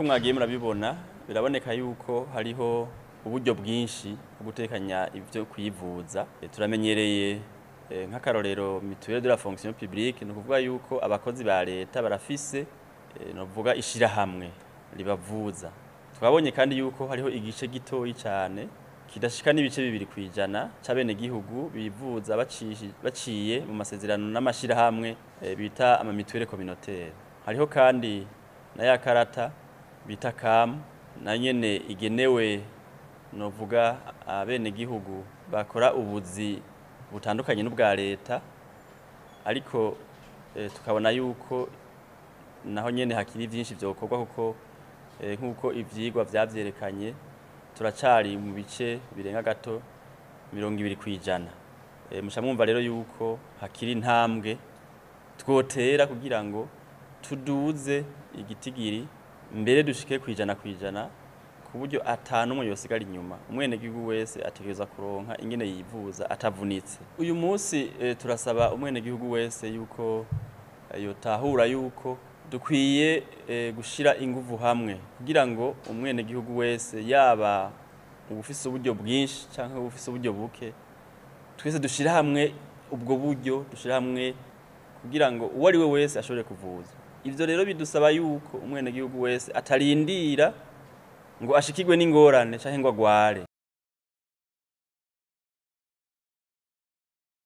Nk'uko mwagiye murabibona, biraboneka yuko hariho uburyo bwinshi bwo gutekanya ivyo kwivuza. Turamenyereye nk'akarorero mutuelle de la fonction publique, ni ukuvuga yuko abakozi ba leta barafise novuga ishirahamwe ribavuza. Twabonye kandi yuko hariho igice gitoyi cane kidashika n'ibice 2% c'abenegihugu bivuza baciye mu masezerano n'amashirahamwe bita ama mutuelles communautaires. Hariho kandi na ya karata bita CAM, na nyene igenewe novuga abenegihugu bakora ubuzi butandukanye n'ubwa leta, ariko tukabona yuko naho nyene hakiri vyinshi vyokorwa, kuko nk'uko ivyigwa vyavyerekanye, turacari mu bice birenga gato 20%. Muca mwumva rero yuko hakiri intambwe twotera kugira ngo tuduze igitigiri, mbere dushike 100%, ku buryo atanumwe yosigara inyuma. Umwenegihugu wese ategerezwa kuronka ingene yivuza atavunitse. Uyu munsi turasaba umwenegihugu wese yuko yotahura yuko dukwiye gushira inguvu hamwe kugira ngo umwenegihugu wese, yaba ubufise uburyo bwinshi canke ubufise uburyo buke, twese dushira hamwe ubwo buryo, dushira hamwe kugira ngo uwo ari we wese ashobore kuvuza. Ivyo rero bidusaba yuko umwenegihugu wese atarindira ngo ashikirwe n'ingorane canke ngo agware.